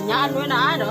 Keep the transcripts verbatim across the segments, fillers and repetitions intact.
Nyan anu nak ado.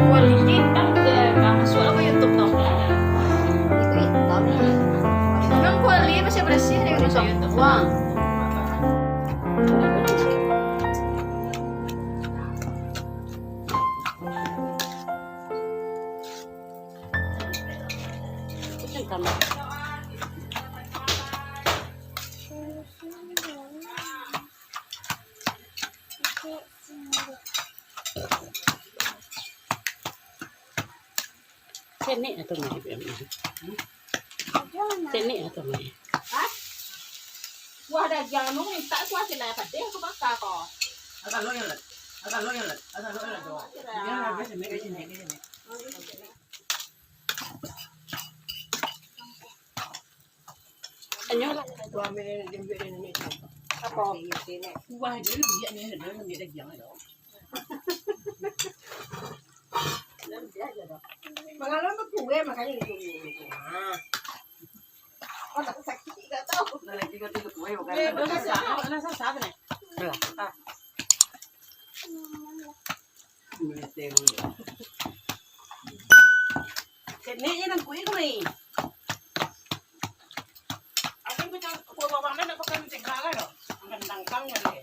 Kuali hitam ke, nah, masuak ke YouTube tu. Itu hitam. Memang kuali masih bersih dari YouTube. Wah. Senek atau mai? Senek atau mai? Hah? Kuah dagiang nu mintak kuah cilai padeh, aku baka ko. Agak lo yang let. Agak lo yang let. Agak lo yang let. Kira. Dia nak biasa, biasa, biasa, biasa. Anyo lah. Apo? Wah, dia lebih biak ni, dia lebih biak dagiang ado. Mangalam bakue, makanya gitu. Nah. Oh, tak sakit, tak tahu. Nah, lagi kau tidur kue, bukan. Eh, bukan sasak, bukan sasak, nih. Belah. Ah. Sini je nang kuih ko ni. Aku macam kuah bawang dah nak pakai mentega kan, doh? Makan tangkang kan, eh?